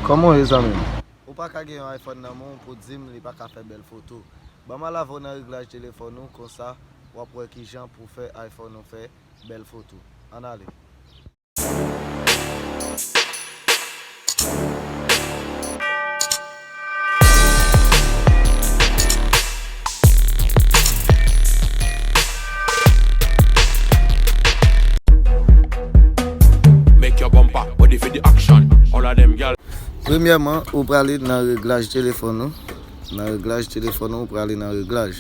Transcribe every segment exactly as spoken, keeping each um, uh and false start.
Kòman w ye, zanmi m? Ou pa ka gen yon iPhone nan men w pou di m li pa ka fè bèl foto. Ban m al avè w nan reglaj telefòn ou, konsa w ap wè kijan pou fè iPhone ou fè bèl foto. Ann ale. Make your bumper ready for the action. All of them gyal. Premyèman, ou prale nan reglaj telefòn ou. Nan reglaj telefòn ou, ou prale nan reglaj.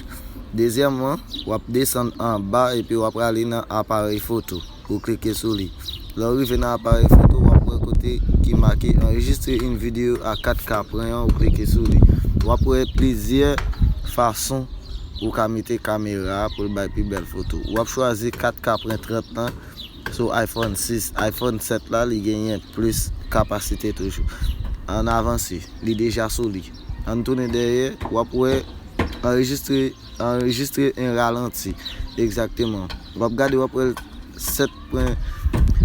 Dezyèmman, w ap desann anba epi w ap prale nan aparèy foto. Ou klike sou li. Lè w rive nan aparèy foto, w ap wè kote ki make enregistre une vidéo à quatre K pran an, ou klike sou li. W ap wè plizyè fason ou ka mete kamera a pou l bay pi bèl foto. W ap chwazi kat K pran trant lan sou iPhone sis. iPhone sèt la, li genyen plis kapasite toujou. Ann avanse, li deja sou li. Ann tounen dèyè, w ap wè enregistre, enregistre en ralenti. Egzakteman. W ap gade, w ap wè l sèt pwen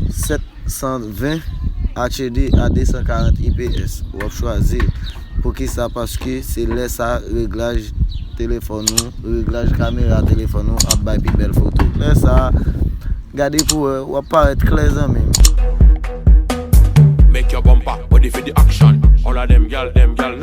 sèt san ven H D a de san karant I P S. W ap chwazi l. Poukisa? Paske se lè sa reglaj telefòn ou, reglaj kamera telefòn ou ap bay pi bèl foto. Lè sa, gade pou wè, w ap parèt klè, zanmi m. Make your bumper ready for the action. All of them gyal, them gyal.